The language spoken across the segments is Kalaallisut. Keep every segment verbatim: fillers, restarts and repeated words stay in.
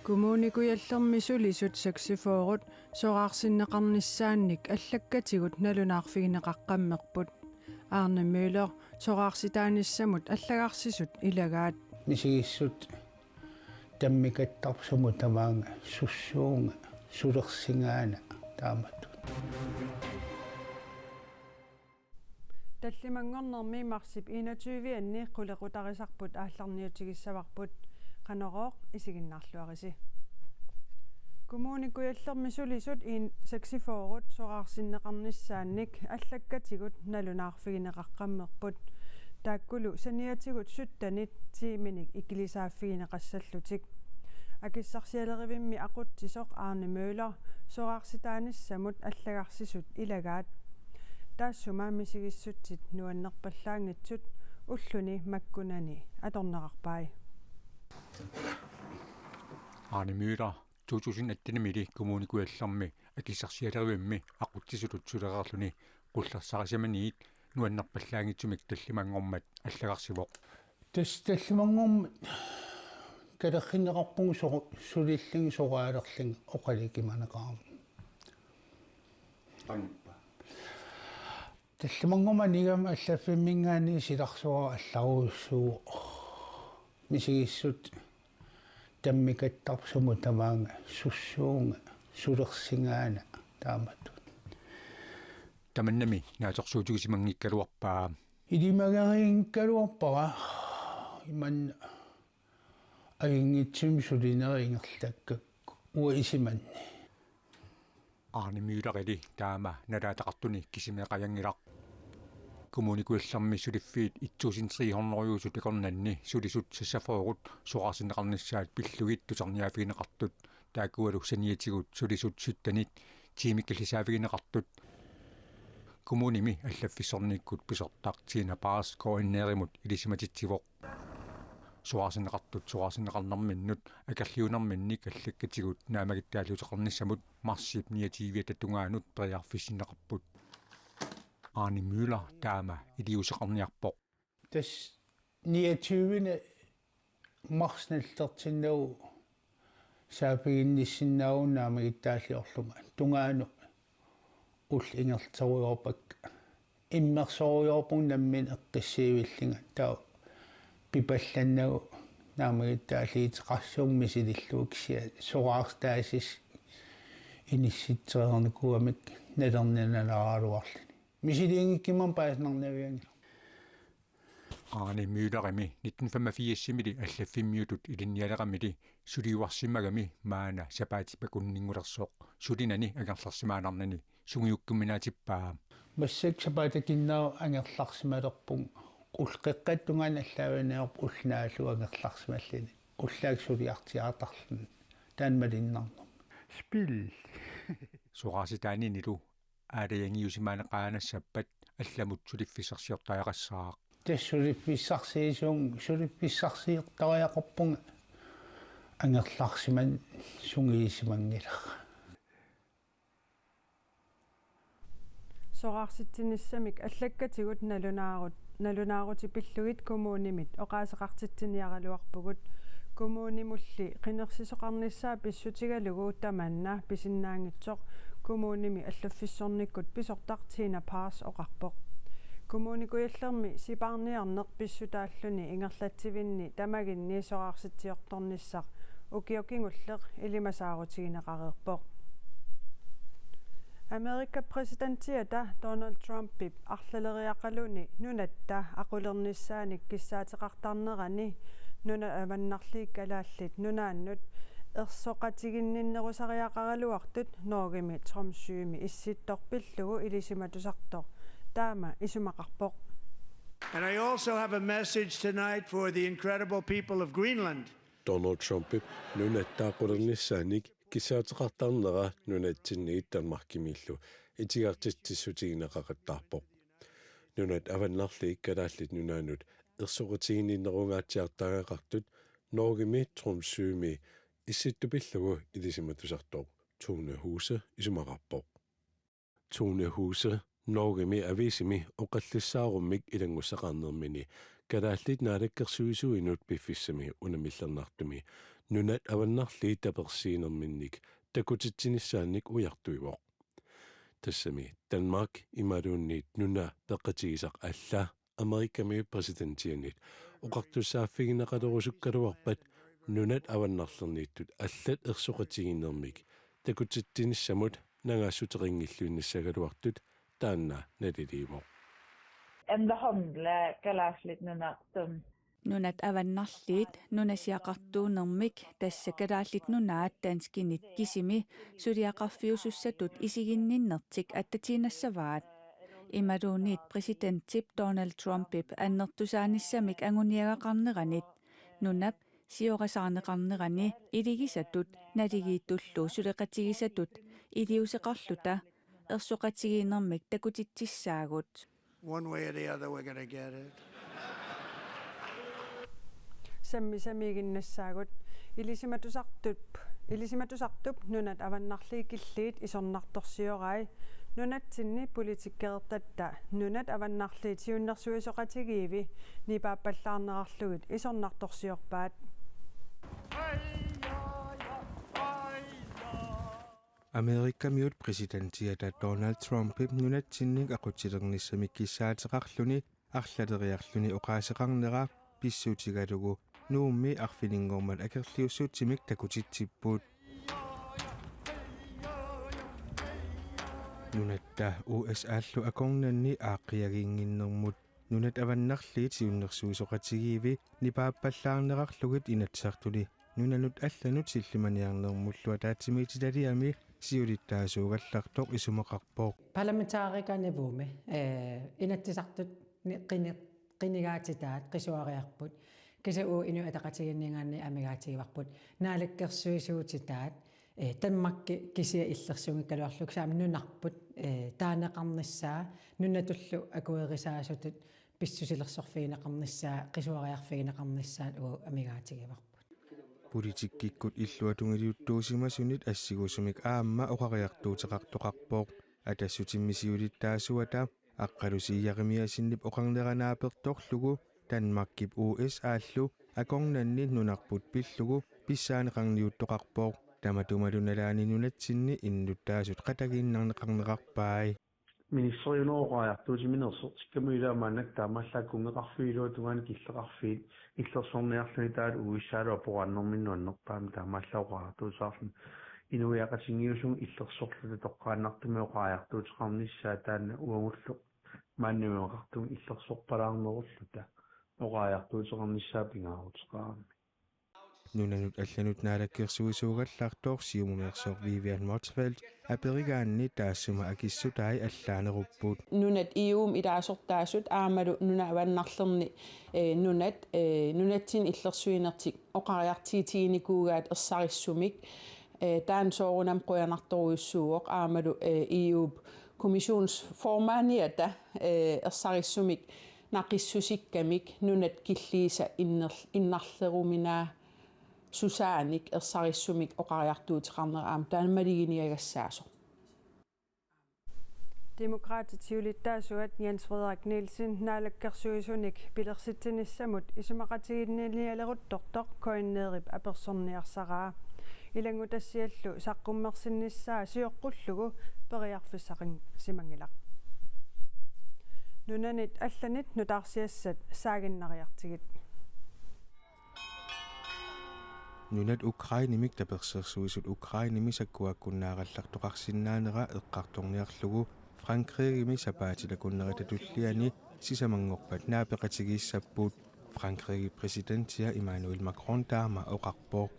Kommune Kujallermi sulisut seksogfyrre soraarsinneqarnissaannik allakkatigut nalunaarfigineqaqqammerput. Arne Møller soraarsittaanissamut allagarsisut ilagaat. Misigissut tammikattarput sumut tamaanga, sussuunga, sulersigaana taamatut. Tallimanngornermi marsip enogtyve-anni qulequtarisarput aallarniutigissavarput. Qanorooq isiginnaarluarisi. Kommune Kujallermi sulisut en seksogfyrre soraarsinneqarnissaannik allakkatigut nalunaarfigineqaqqammerput. Taakkulu saniatigut syttenit tiiminik ikilisaaffigineqassallutik. Akissarsialerivimmi aqutsisoq Arne Møller soraarsittaanissamut allagarsisut ilagaat. Taassuma misigissutsit nuannerpallaanngitsut ulluni makkunani atorneqarpai. Arne Møller to tusind atten-imili Kommune Kujallermi akissarsialerivimmi aqutsisutut sulereerluni qullersarisimaniit nuannerpallaanngitsumik tallimanngormat allagarsivoq. Tassa tallimanngormat kalerrinneqarpugut so-, sulillunga soraalerlunga oqalugimaneqarama. Tallimanngormat anigama allaffimminngaanniit silarsuaq allarujussuuvoq. Misigissut tammikattarput sumut tamaanga, sussuunga, sulersigaana taamatut. Tamannami naatsorsuutigisimanngikkaluarpaa. Ilimagariinngikkaluarpara, imanna ajunngitsumik sulinerit ingerlakkakku uanga isumanni. Arne Møllerili taama nalaataqartuni kisimeeqajanngilaq. Kommune Kujallermi suliffiit et tusind tre hundrede-usut akornanni sulisut seksogfyrre soraarsinneqarnissaat pillugit tusarniaaffigineqartut, taakkualu saniatigut sulisut syttenit tiimikkallisaavigineqartut. Kommunimi allaffissornikkut pisortaq Tina Paas K N R-imut ilisimatitsivoq. Soraarsinneqartut soraarsinneqarnerminnut akerliunerminnik allakkatigut naammagittaalliuteqarnissamut marsip niogtyve-ata tungaanut periarfissinneqarput. Arne Møller taama iliuuseqarniarpoq. Tassa niogtyve-ni mars nallertinnagu saaffiginnissinnaaguma naammagittaalliorlunga. Tungaanut ullut ingerlaterujoorpakka. Immersorujoorpunga nammineq eqqissiivillunga, taava pipallannagu naammagittaalliuteqarsimavugut misilillugu, kisianni soraarsittaasissut inissitsereernikuugamik nalorninalaaraluarluni. Misiliinngikkumaarama paasinarnavianngilaq. Arne Møllerimi nitten femogfirs-imili allaffimmiutut ilinnialeramili suliuarsimagami maanna sapaatip akunninngulersoq sulinani angerlarsimaannarnani sungiukkuminaatippaa. Massakkut sapaatip akunnera angerlarsimalerpunga, ulloqeqqata tungaanut allaavigineqarpoq ulloq naallugu angerlarsimalluni, ullaakkut suliartiaartarluni, taanna malunnarnermi. Spil. Soraarsittaaninilu aalajangiusimaaneqaanassappat allamut suliffissarsiortariaqassaaq. Tassa suliffissarsiusun-, suliffissarsiortariaqarpunga, angerlarsimaneq sungiusimanngilaq. Soraarsitsinissamik allakkatigut nalunaarut-, nalunaarutit pillugit kommunimit oqaaseqartitsiniaraluarpugut. Kommunimulli qinersisoqarnissaa pissutigalugu tamanna pisinnaanngitsoq kommunimi allaffissornikkut pisortaq Tina Paas oqarpoq. Kommune Kujallermi sipaarniarneq pissutaalluni ingerlatsivinni tamaginni soraarsitsiortornissaq ukioq kingulleq ilimasaarutigineqareerpoq. Amerikap præsidentiata Donald Trumpip arlaleriaqaluni nunatta aqulernissaanik kissaateqartarnerani Nunat Avannarliit Kalaallit Nunaannut ersoqatiginninnerusariaqaraluartut Norgemi Tromsømi Issittoq pillugu ilisimatusartoq taama isumaqarpoq. And I also have a message tonight for the incredible people of Greenland. Donald Trumpip nunatta aqulernissaanik kissaateqartarnera nunatsinniit Danmarkimiillu itigartitsissutigineqaqattaarpoq. Nunat Avannarliit Kalaallit Nunaannut ersoqatiginninnerungaatsiartariaqartut Norgemi Tromsømi Issittoq pillugu ilisimatusartoq Tone Huse isumaqarpoq. Tone Huse Norgemi aviisimi oqallissaarummik ilanngussaqarnermini Kalaallit Naalakkersuisuinut piffissami unammillernartumi Nunat Avannarliit tapersiinerminnik takutitsinissaannik ujartuivoq. Tassami Danmark imaluunniit nuna peqatigisaq alla Amerikamiut præsidentiannit oqartussaaffigineqalerusukkaluarpat Nunat Avannarlerniittut allat ersoqatigiinnermik takutitsinissamut nangaassuteqanngilluinnissagaluartut taanna naliliivoq. Enda handle kalaallit nunartum. Nunat Avannarliit nunasiaqartuunermik, tassa Kalaallit Nunaat danskinit kisimi suliaqarfiusussatut isiginninnertik attatiinnassavaat. Imaluunniit præsidentip Donald Trumpip annertusaanissamik anguniagaqarneranit nunap siorasaarneqarnerani iligisatut naligiittullu suleqatigisatut iliuuseqarluta ersoqatigiinnermik takutitsissaagut. One way or the other, we're going to get it. Sammisamiiginnassaagut. Ilisimatusartup, Ilisimatusartup Nunat Avannarliit Killiit isornartorsiorai. Nunatsinni politikkereertatta Nunat Avannarliit siunnersuisoqatigiivi nipaappallaarnerarlugit isornartorsiorpaat. Amerikamiut præsidentiata Donald Trumpip nunatsinnik aqutsilernissamik kissaateqarluni arlaleriarluni oqaaseqarnera pissutigalugu Nuummi arfininngormat akerliussutsimik takutitsipput. Nunatta U S A-llu akornanni aaqqiagiinnginnermut Nunat Avannarliit siunnersuisoqatigiivi nipaappallaarnerarlugit Inatsisartuni nunanut allanut sillimaniarnermullu ataatsimiititaliami siulittaasuugallartoq isumaqarpoq. Parlamentarikerniveaumi, eh, Inatsisartut ni-, qini-, qinigaatitaat qisuariarput. Kisianni Inuit Ataqatigiinninngaanniit amigaatigivarput. Naalakkersuisuutitaat, eh, Danmarki kisiat illersunngikkaluarlugit, aamma nunarput, eh, taaneqarnissaa, nunatullu akuerisaasutut pissusilersorfigineqarnissaa, qisuariarfigineqarnissaat uagut amigaatigivarput. Politikkikkut illuatungiliuttuusimasunit assingusumik aamma oqariartuuteqartoqarpoq. Atassutimmi siulittaasuata Aqqalusi Jerimiassenip oqarnera naapertorlugu Danmarkip U S A-llu akornanni nunarput pillugu pissaaneqarniuttoqarpoq. Tamatumalu nalaani nunatsinni innuttaasut qatagiinnarneqarnerarpai. Ministeriunerup oqariartuutimini ersertikkamut ilaa maannakkut taamaallaat kunngeqarfiit iluatungaani killeqarfiit illersorniarluni taavalu U S A-lu aporaannerminnut annerpaamik taamaallaat oqariartuuteqarluni inuiaqatigiinniusunut illersorluta toqqaannartumik oqariartuuteqarnissaa taanna uagullu maani nunaqartumi illersorpalaarnerulluta oqariartuuteqarnissaa pingaaruteqarami. Nunanut allanut naalakkersuisuugallartoq Siumumeersoq Vivian Motzfeldt aperigaanni taassuma akissutai allaanerupput. Nunat E U-mi ilaasortaasut aammalu Nunat Avannarlerni, eh, nunat, eh, nunatsinni illersuinertik oqariartuutiginikuugaat ersarissumik, eh, taanna soorunami qujanartorujussuuvoq aammalu, eh, E U-p kommissionsformandiata, eh, ersarissumik naqissusikkamik nunat killiisa inner-, innarleruminaasusaanik ersarissumik oqariartuuteqarnera aamma taanna maliginiagassaasoq. Demokraatit siulittaasuat Jens Frederik Nielsen naalakkersuisunik pilersitsinissamut isumaqatigiinnialeruttortoq K N R-ip apersorniarsaraa. Ilanngutassiallu saqqummersinnissaa sioqqullugu periarfissaqarsimanngilaq. Nunanit allanit nutaarsiassat saaginnariartigit. Nunat Ukrainemik tapersersuisut Ukrainemi sakkuakkunnaarallartoqarsinnaanera eqqartorniarlugu Frankrigimi sapaatit akunnerata tulliani sisamanngorpat naapeqatigiissapput. Frankrigip præsidentia Emmanuel Macron taama oqarpoq.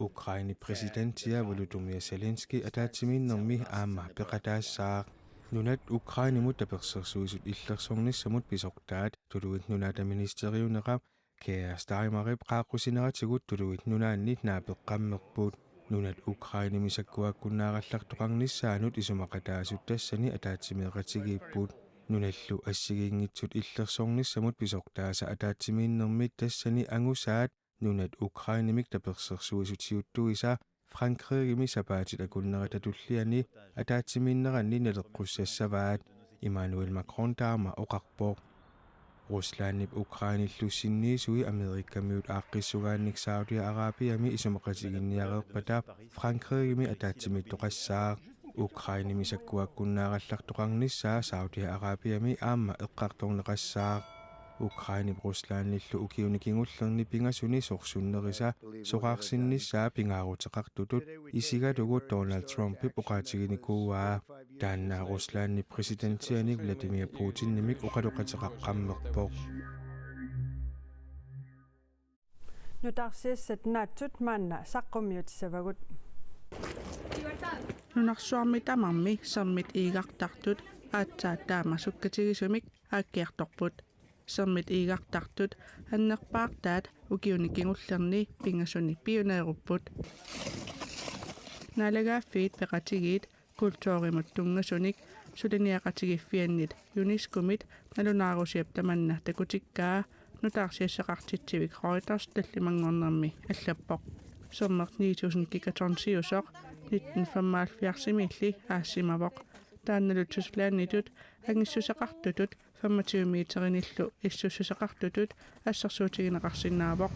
Ukrainep præsidentia Volodymyr Zelensky ataatsimiinnermi aamma peqataassaaq. Nunat Ukrainemut tapersersuisut illersornissamut pisortaat Tuluit Nunaata ministeriunera Keir Starmerip qaaqqusineratigut Tuluit Nunaanni naapeqqammerput. Nunat Ukrainemi sakkuakkunnaarallartoqarnissaanut isumaqataasut tassani ataatsimeeqatigiipput. Nunallu assigiinngitsut illersornissamut pisortaasa ataatsimiinnermit tassani angusaat nunat Ukrainemik tapersersuisut siuttuisa Frankrigimi sapaatit akunnerata tulliani ataatsimiinneranni naleqqussassavaat, Emmanuel Macron taama oqarpoq. Ruslandip Ukrainellu sinniisui Amerikamiut aaqqissugaannik Saudi Arabiami isumaqatiginniareerpata Frankrigimi ataatsimiittoqassaaq. Ukrainemi sakkuakkunnaarallartoqarnissaa Saudi Arabiami aamma eqqartorneqassaaq. Ukrainep Ruslandillu ukiuni kingullerni pingasuni sorsunnerisa soraarsinnissaa pingaaruteqartutut isigalugu Donald Trumpip oqaatiginikuuaa. Taanna Ruslandip præsidentianik Vladimir Putinimik oqaloqateqaqqammerpoq. Nutaarsiassat naatsut maanna saqqummiutissavagut. Nunarsuarmi tamarmi sermit iigartartut aatsaat taama sukkatigisumik aakkiartorput. Sermit iigartartut annerpaartaat ukiuni kingullerni pingasuni piuneerupput. Naalagaaffiit Peqatigiit kulturimut tunngasunik suliniaqatigiiffiannit UNESCO-mit nalunaarusiap tamanna takutikkaa nutaarsiassaqartitsivik Reuters tallimanngornermi allappoq. Sermeq ni tusind gigatonsiusoq nitten femoghalvfjerdsimiilli aassimavoq. Taannalu Tysklanditut angissuseqartutut femogtyve meterinillu issussuseqartutut assersuutigineqarsinnaavoq.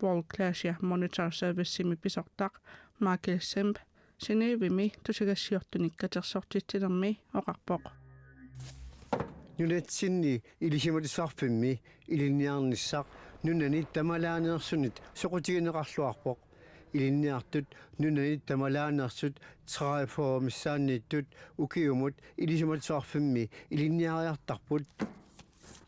World Glacier Monitor Servicemi pisortaq Michael Semp Genèvemi tusagassiortunik katersortitsinermi oqarpoq. Nunatsinni ilisimatusarfimmi ilinniarnissaq nunanit tamalaaneersunit soqutigineqarluarpoq. Ilinniartut nunanit tamalaaneersut tredive missaanniittut ukiumut ilisimatusarfimmi ilinniariartarput.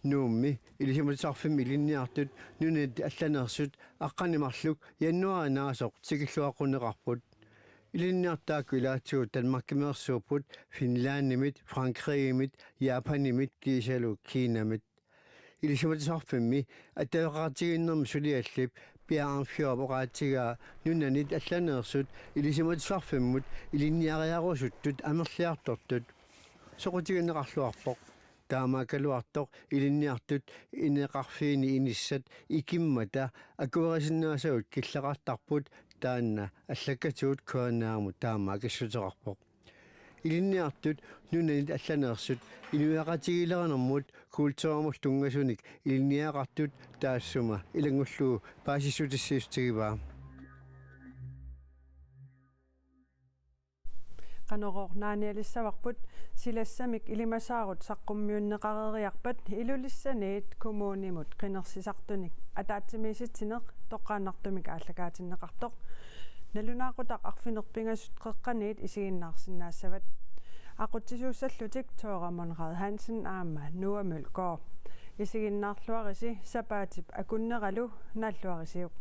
Nuummi ilisimatusarfimmi ilinniartut nunanit allaneersut aqqaneq marluk januaari naasoq tikilluaqqunneqarput. Ilinniartut taakku ilaatigut Danmarkimeersuupput, Finlandimit, Frankrigimit, Japanimit kiisalu Kinamit. Ilisimatusarfimmi attaveqaqatigiinnermi suliallip Pia Arnfjordip oqaatigaa nunanit allaneersut ilisimatusarfimmut ilinniariarusuttut amerliartortut soqutigineqarluarpoq. Taamaakkaluartoq ilinniartut ineqarfiini inissat ikimmata akuerisinnaasavut killeqartarput, taanna allakkatigut K N R-mut taama akissuteqarpoq. Ilinniartut nunanit allaneersut inuiaqatigiilerinermut kulturimut tunngasunik ilinniagaqartut taassuma ilanngullugu paasissutissiissutigivaa. Qanorooq naanialissavarput, silassamik ilimasaarut saqqummiunneqareeriarpat Ilulissaniit kommunimut qinersisartunik ataatsimiisitsineq toqqaannartumik aallakaatinneqartoq. Nalunaaqutaq arfineq-pingasut qeqqaniit isiginnaarsinnaassavat. Aqutsisuussallutik Tora Monrad Hansen aamma Noah Mølgaard. Isiginnaarluarisi sapaatip akunneralu, naalluarisiuk.